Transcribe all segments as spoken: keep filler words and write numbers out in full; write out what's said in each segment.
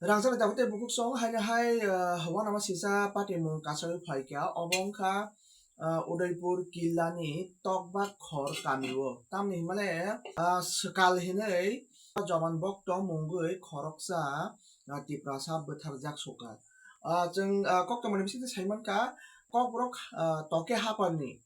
Rangchak ni tabuk tei bukhuk song haino hai, ah, uanama sisa patimung kasawi phaikha, obo wngkha, ah, Udaipur Killani Tokbak Khor kamio. Tamni hinmale, ah, swkal hinwi Joban Bhokto mungwi khoroksa, ah, Tiprasa bwtharjak sukha. Ah, chwng, ah, koktwmani bisingtwi saimankha, Kokborok, ah, Toke Haparni,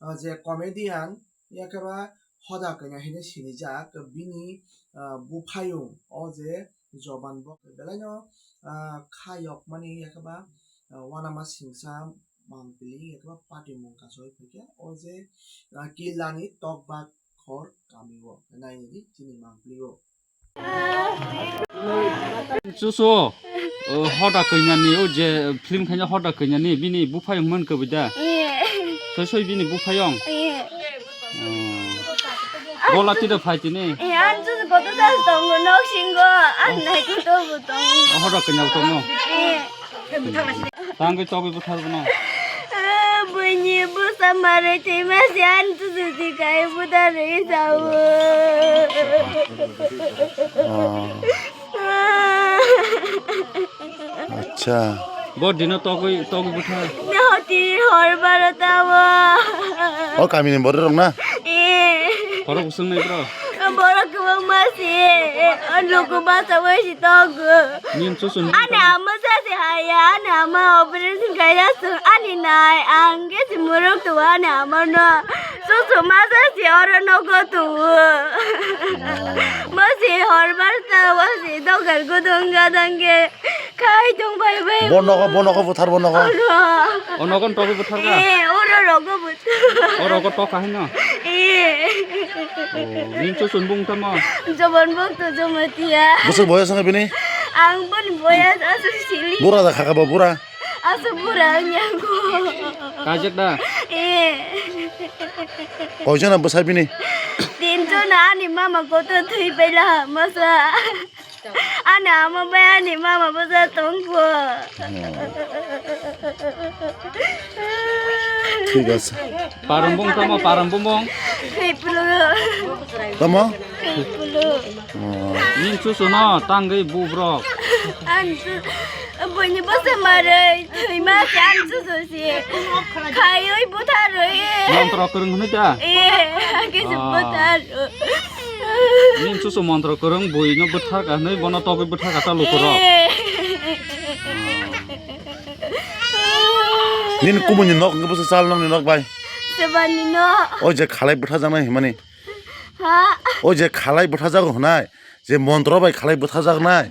ah, je comedian, yakhe ba Hoda Kanya hinwi sinijak, bini, ah, buphayung, o je Joban Bhokto belaino, ah, kha yokmani, yakhe ba, ah, uanama singsa mangpili, yakhe ba patimung kasawi phaikha, o je, ah, Killani Tokbak Khor kamio, nainani chini mangpilio. Chuso, o, Hoda Kanyani, o je film khaina Hoda Kanyani, bini buphayung man kwbui da? Soi soi bini buphayung? Oh. Bola tida phai tini? An chuso koto das tongo, nok singo, an nai koto bo tongo. O Hoda Kanya tongo? Tangwi togwi bwthar bono. Buini bwsa mare thwima se ani chuchuti kai bwtharwi sao. Oh. Acha. Bo dino togwi, togwi bwthar. Hoti hor baro tao. O kamini borok rok na? Eh. Borok usung nai bro. Borok kwbangma se, o luku basa bai si tongo. Nin chuchun. Ani ama sa se haya, ani ama operation kaya sung, ani nai, ang ke si muruk tu ani ama no. Chuchu ma sa se oro nogo tu. Ma se hor bar ta, ma se dogar gudung gadang ke. Khai tong bai bai. Bo nogo, bo nogo buthar bo nogo. Oro. O nogo togwi buthar ka? Eh, oro rogo buthar. O rogo tok ka hino? Eh. Oh, nin chuchun bung tamo? Joban Bhokto Jamatia. Bwswk boyas wngkha bini? Ang boni boyas aswk sili. Bura da khaka bo bura? Aswk bura wngya ko. Kajak da? Eh. Koijona bwsa bini? Tinjona ani mama kotor thwi paila masa. Ani ama bai ani mama bwsa tongkho. Thik ase. Param bung tamo, param bung bung. Khei pulu. Tamo? Khei pulu. Oh. Nin chuchuno tangwi bubrok. An chu, buini bwsa marwi thwima se an chuchu se. Khaiwi butharwi. Montro kwrwng hwnwi da? Eh, kisa buthar. Nin chuchu montro kwrwng buino bwthar ka hwnwi bono togwi bwthar ka ta lukurok. Eh. Nini kumuni nok wngkha bwswk chal nokni nok bai? Sebani nok. O je khalai bwtharjaknai hwnmani. Ha? O je khalai bwtharjago hwnai, je montro bai khalai bwtharjaknai.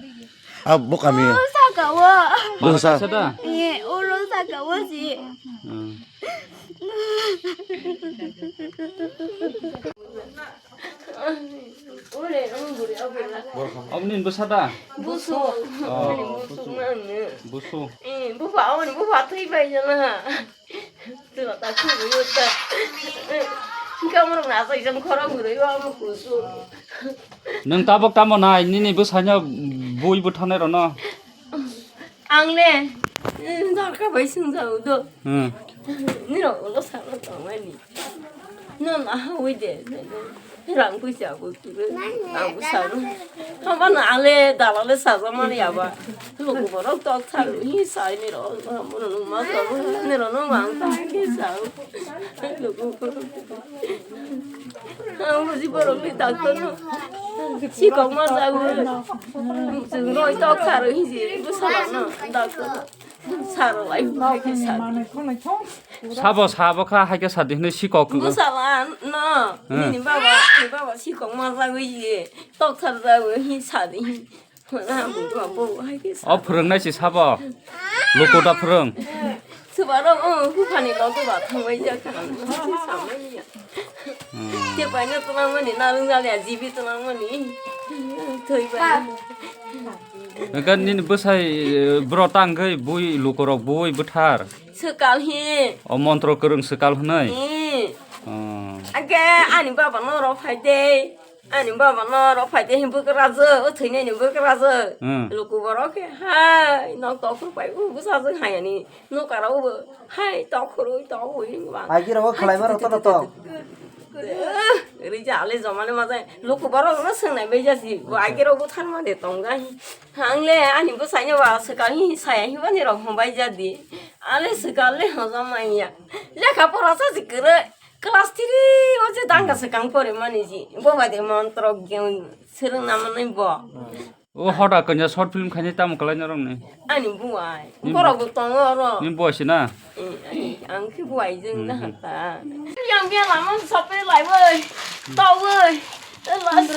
A bo kami. Oro saka o. Bwsa. Bwsa da? Eh, oro saka o si. Hmm. Aboni bwsa da? Busu. Oh, busu. Busu. Eh, bufa, aboni bufa thwi bai jana. Tila ta khuru ta. Kamrok na sai jam khorok gurui wa mo kusu. Nwng tabok tamo nai nini bwsaino bui bwtharnai rono? Ang le, eh, dorkar bai swngjao do. Hmm. Nirok ulo salo tongmani. No na hawi de, rang puisa bo turu, ang bo salo. Haba na ale dalale saja mani aba. Luku borok tok tharu hi sai nirok, haba no ma salo, nirok no mang ta ke sao. Luku borok. Ang buji borok ni doctor no. Sikok ma jago. Chwng roi tok tharu hi je, bo salo no, doctor no. Sabo, sabo kha, hai khe sadi hwnwi sikok kwrwi. Bwsala no, hmm, nini baba, nini baba sikok ma jagwi ye, tok thar jagwi hi sadi hi. Hwnna bwrwi bo hai khe sa. O phwrwngnai si sabo. Luku da phwrwng. Swbaro, o, buphani logo ba thangbai jak kha. Samai ya. Hmm. Te paino tunangmani, narwng jaliya, jibi tunangmani. Thoi bai. Nokha nini bwsai, eh, bwrwi tangwi bui lukurok bui bwthar. Swkal hi. O montro kwrwng swkal hwnwi. Hi. Oh. Age ani baba no rw phai de. Ani baba no rw phai de hi bwkrajwk, o thwinaini bwkrajwk. Hmm. Luku borok khe hai nok tok phuru pai u bwsajwk hai ani nokara u bo hai tok phuru tok ui bang. Agi rw khlai maro to to. Rija ale jomani maja luku borok no swngnai bai jasi. Bo agero bo tharma de tongja. Hangle ani bo saino ba swkang hi saya hi bani rok hwn bai jadi. Ale swkang le hojam manya. Lekha pora sa si kwrwi. Class three o je danga swkang pore mani ji. Bo bai de montro gyan swrwng na manai bo. O hoda kanya short film khainai tamo kwlai norok ni. Ani buai. Ni Borok bo tongo oro. Ni buai si na? Eh, ani, ang khe buai jeng na hata. Yang bia lama sope lai woi. To woi. Last.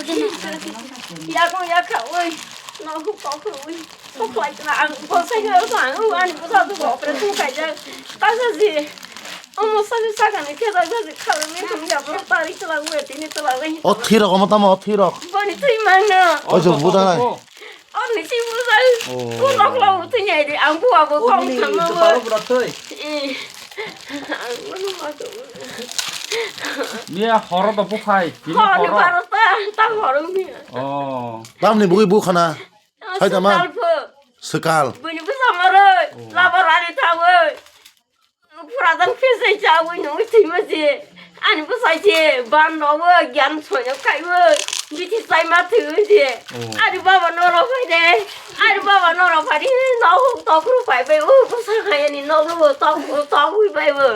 Ya ko ya kha woi. No hu ko ko woi. Ko khlai na ang ko sai ko ang ani ko sa tu ko operation khai ja. Ta sa ji. Omo sani sakani khe jai jai khalwi thung ya, bo tari twlangwi tini twlangwi. O thirok omo tamo o thirok. Boni twi mangno. O jok bujanai. O ni si bujai. O. Ko nok lo twi nyai di, ang bua bo tong thangma bo. Palo bura thwi. Eh. Ang bono ma ko. Miya horo do bukhai, tini horo. Horo ni baro ta, ta horo miya. O. Tamni bugui bukhana. Hai tama. Swkal pho. Swkal. Boni bwsa maroi. O. Labo rani thawi. Pura dang phesai chawi nungwi thwima je. Ani bwsai je ban rowi gyan soino khaiwi. Bithi chaima thwi je. Oh. Ani baba norok phai de. Ani baba norok phai de. Nok tokru phai bai. O bwsa khayani nok ro tok tokwi bai bo.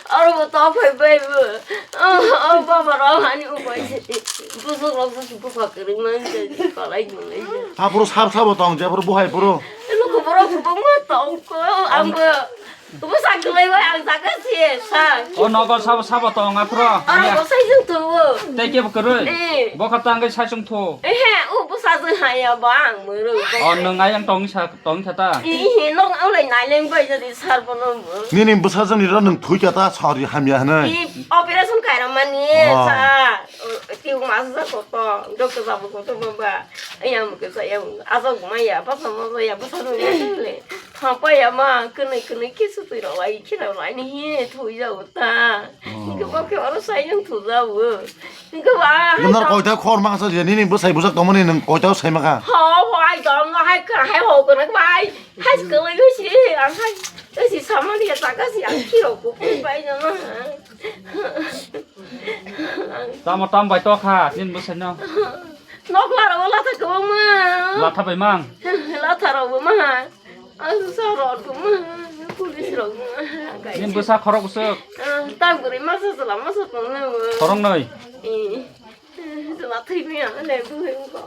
Aro bo tok phai bai bo. O o baba rok ani upai je. Bwswk rok bwswk bwkha kwrwngma je. Kalai nungwi je. Aphuru sab sabo tong je aphuru buhai phuru. Luku borok kwbangma tong ko. Ang bo. Bwsa kwlai bai ang jaga si sa. O nogo sabo sabo tong aphro. Oro bwsai jwng tong o. Tei kebo kwrwi. Eh. Bokha tangwi sai chwng tho. Ehe, o bwsa jwng haya ba ang mwrwng. O nwng ayang tong sa tong kha ta. Ehe, nok ang lai naileng bai jadi sar bono. Nini bwsa jwng ni ro nwng thui kha ta sari hamya hwnwi. I operation khaira mani sa. Tiu mas sa koto, doctor babu koto baba. Ayang mukhe sa yang asok maya, basa mo ya, basa mo ya le. Thangpa ya ma, kwnwi kwnwi khe sutwi rok lai, khe rok lai ni hi thui ja u ta. Oh. Hingke bo khe oro sai nang thu ja u. Hingke ba. Nor koita khor ma sa je, nini bwsai bwsak tongmani nang koita sai ma kha. Ho, ho, ai dong, hai ka, hai ho ko na bai. Hai ko lai si, ang hai. Si sama dia taka si ang kiro ko bai na. Tamo tam bai to kha, nini bwsai no. Nok lara wala ta ko ma. Latha bai mang. Latha ro ma. Ang sa rot ko ma, police rok ma. Nini bwsa khorok bwswk? Ah, tak bwrwi masa sala masa tong na mo. Khorok noi? Eh. Sala thwi mi ang le bu he ko.